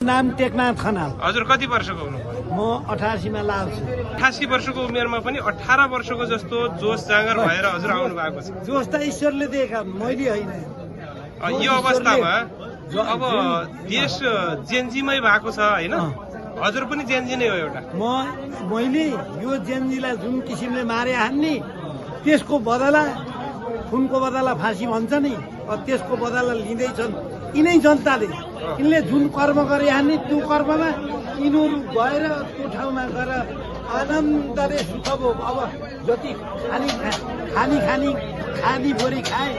नाम टेकनाथ खनाल। हजुर कति वर्षको हुनुभयो? म 88 मा लाग्छु। 88 वर्षको उमेरमा पनि 18 वर्षको जस्तो जोस जाँगर भएर हजुर आउनु भएको छ। जोस त ईश्वरले दिएका मैले होइन। यो अवस्थामा अब देश जेनजीमै भएको छ हैन? हजुर पनि जेनजी नै हो एउटा। मैले यो जेनजीलाई जुन किसिमले मारे हान्ने त्यसको बदला खुनको बदला फाँसी भन्छ नि, त्यसको बदला लिँदैछन् यिनै जनताले। यिनले जुन कर्म गरे हान्ने त्यो कर्ममा यिनीहरू गएर त्यो ठाउँमा गएर आनन्दले सुख भोग। अब जति खानी बोरी खाए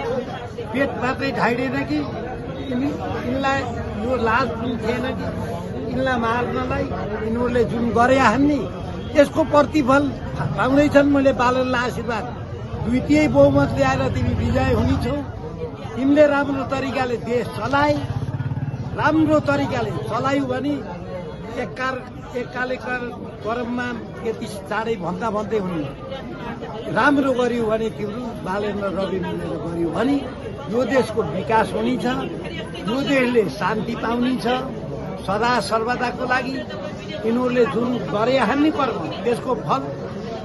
पेट मात्रै ढाइडेन कि यिनलाई यो लाज जुन थिएन कि यिनलाई मार्नलाई यिनीहरूले जुन गरे हान्ने यसको प्रतिफल पाउँदैछन्। मैले बालनलाई आशीर्वाद द्वितीय बहुमत ल्याएर तिमी विजय हुनेछौ। तिमीले राम्रो तरिकाले देश चलाए, राम्रो तरिकाले चलायौ भने एकाले कर्ममा यति चाँडै भन्दै हुने राम्रो गर्यो भने तिम्रो बालेन्द्र रवि मिलेर गर्यो भने यो देशको विकास हुनेछ। यो देशले शान्ति पाउनेछ सदा सर्वदाको लागि। यिनीहरूले जुन गरे हान्ने कर्म त्यसको फल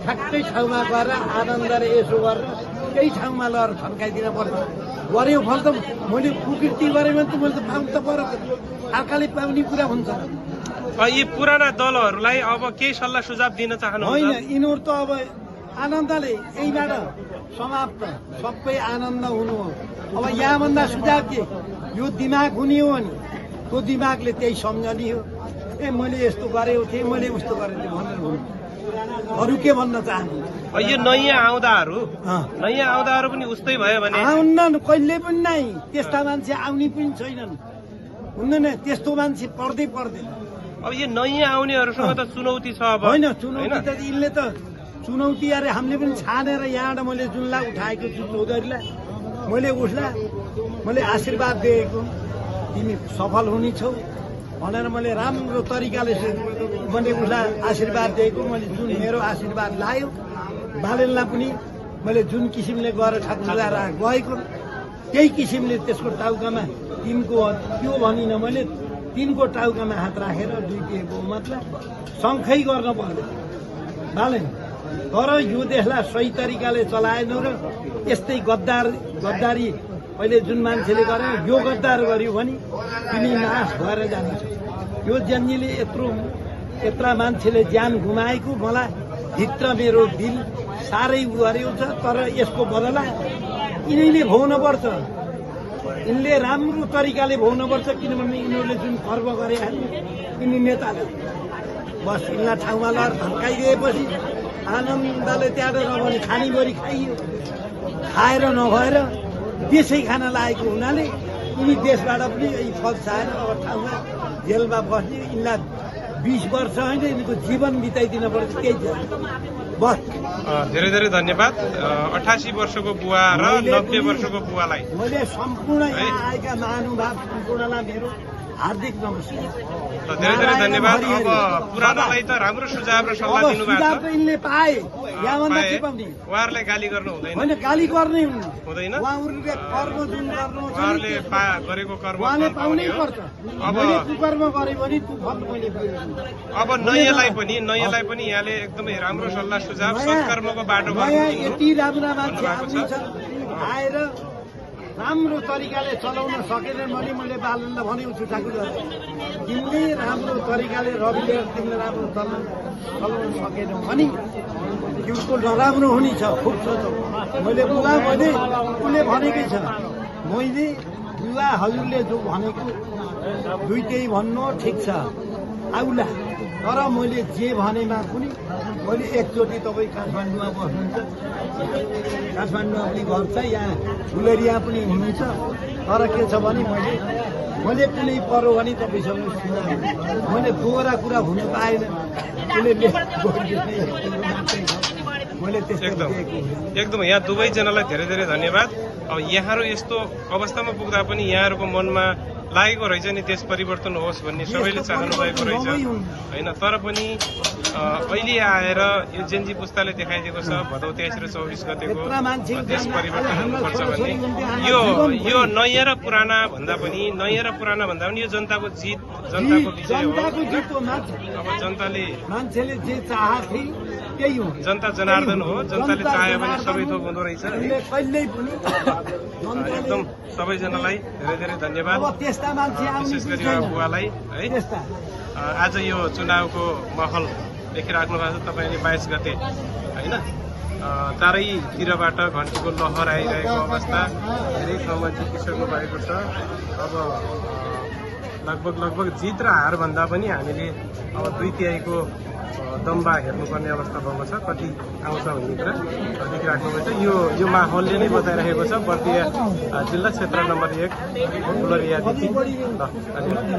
ठ्याक्कै ठाउँमा गएर आनन्दले यसो गरेर त्यही ठाउँमा लगेर थन्काइदिन पर्छ। गऱ्यो फल त मैले कुकृति गरेँ भने त मैले त पाउनु त पर्यो। अर्काले पाउने कुरा हुन्छ। यी पुराना दलहरूलाई अब केही सल्लाह सुझाव दिन चाहनुहुन्छ? होइन, यिनीहरू त अब आनन्दले यहीबाट समाप्त सबै आनन्द हुनु हो। अब यहाँभन्दा सुझाव के यो दिमाग हुने हो भने त्यो दिमागले त्यही सम्झने हो। मैले यस्तो गरेको थिएँ, मैले उस्तो गरेको थिएँ भनेर हुनु। अरू के भन्न चाहन्छु? यो नयाँ आउँदाहरू पनि उस्तै भयो भने आउन्नन्, कहिले पनि नै त्यस्ता मान्छे आउने पनि छैनन्। हुँदैन, त्यस्तो मान्छे पर्दैन। अब यो नयाँ आउनेहरूसँग त चुनौती छ। अब होइन, चुनौती त यिनले त चुनौती अरे हामीले पनि छानेर यहाँबाट मैले जुनलाई उठाएको छु चौधरीलाई मैले आशीर्वाद दिएको तिमी सफल हुनेछौ भनेर मैले राम्रो तरिकाले मैले उसलाई आशीर्वाद दिएको। मैले जुन मेरो आशीर्वाद लायो बालेनलाई पनि मैले जुन किसिमले गएर ठक्काएर गएको त्यही किसिमले त्यसको टाउकामा तिनको त्यो भनिन मैले तिनको टाउकामा हात राखेर द्वितीय बहुमतलाई शङ्खै गर्न पर्यो बालेन। तर यो देशलाई सही तरिकाले चलाएन र यस्तै गद्दारी अहिले जुन मान्छेले गरे यो गद्दार गर्यो भने तिमी नाश भएर जानेछ। यो जेनजीले यत्रा मान्छेले ज्यान गुमाएको मलाई भित्र मेरो दिल साह्रै गरेको छ। तर यसको बदला यिनीले भोग्नुपर्छ। यिनले राम्रो तरिकाले भोग्नुपर्छ किनभने यिनीहरूले जुन कर्म गरे यिनी नेताले बस यिनलाई ठाउँमा लगेर धम्काइदिएपछि आनन्दले त्यहाँबाट नभने खानीभरि खाइयो। खाएर नभएर देशै खान लागेको हुनाले यिनी देशबाट पनि यही फल चाहेर अब ठाउँमा जेलमा बस्ने। यिनलाई 20 वर्ष होइन यिनीको जीवन बिताइदिन पर्छ केही बस। धेरै धेरै धन्यवाद। 88 वर्षको बुवा र 90 वर्षको बुवालाई मैले सम्पूर्ण यहाँ आएका महानुभाव सम्पूर्णलाई मेरो हार्दिक नमस्कार। धेरै धेरै धन्यवाद। अब पुरानालाई त राम्रो सुझाव र सल्लाह दिनुभएको छ। यिनले पाए यहाँभन्दा के पाउने? उहाँहरूले गाली गर्नु हुँदैन? होइन, गाली गर्ने हुँदैन। उहाँहरूले कर्म जुन गर्नु उहाँहरूले गरेको कर्म उहाँले पाउनै पर्छ। अब कर्म गरे भने त्यो फल मैले अब नयाँलाई पनि यहाँले एकदमै राम्रो सल्लाह सुझाव सत्कर्मको बाटो यति राम्रा मान्छे आएर राम्रो तरिकाले चलाउन सकेनन् भने मैले बालनलाई भनेको छु ठाकुर तिमीले राम्रो तरिकाले रविले तिमीले राम्रो चलाउन सकेनौ भने त्यसको नराम्रो हुनेछ। खुब सोचौ। मैले उसले भनेकै छ मैले बुवा हजुरले जो भनेको दुइटै भन्नु ठिक छ आउला। तर मैले जे भनेमा पनि मैले एकचोटि तपाईँ काठमाडौँमा बस्नुहुन्छ, काठमाडौँमा पनि घर छ, यहाँ फुलेरिया पनि हुनुहुन्छ। तर के छ भने मैले कुनै पऱ्यो भने तपाईँसँग मैले दोहोरा कुरा हुनु पाएन। मैले एकदम यहाँ दुवैजनालाई धेरै धेरै धन्यवाद। अब यहाँहरू यस्तो अवस्थामा पुग्दा पनि यहाँहरूको मनमा लागेको रहेछ नि देश परिवर्तन होस् भन्ने सबैले चाहनु भएको रहेछ होइन। तर पनि अहिले आएर यो जेन्जी पुस्ताले देखाइदिएको छ भदौ 23 र 24 गतेको देश परिवर्तन हुनुपर्छ भन्ने। यो नयाँ र पुराना भन्दा पनि यो जनताको जित, जनताको विजय हो। अब जनताले मान्छेले जे चाहे त्यही हो। जनता जनार्दन हो, जनताले चाह्यो भने सबै थोक हुँदो रहेछ। कहिल्यै पनि एकदम सबैजनालाई धेरै धेरै धन्यवाद, त्यस्ता मान्छे विशेष गरी बुवालाई है। आज यो चुनावको माहौल देखिराख्नु भएको छ तपाईँले 22 गते होइन। चारैतिरबाट घन्टीको लहर आइरहेको अवस्था, धेरै ठाउँमा जितिसक्नु भएको छ। अब लगभग जित र हार भन्दा पनि हामीले अब 2/3 दम्बा हेर्नुपर्ने अवस्था भएको छ। कति आउँछ भन्ने कुरा देखिराख्नु भएको छ। यो माहौलले नै बताइरहेको छ बर्दिया जिल्ला क्षेत्र नम्बर 1 फुलरियादेखि। ल धन्यवाद।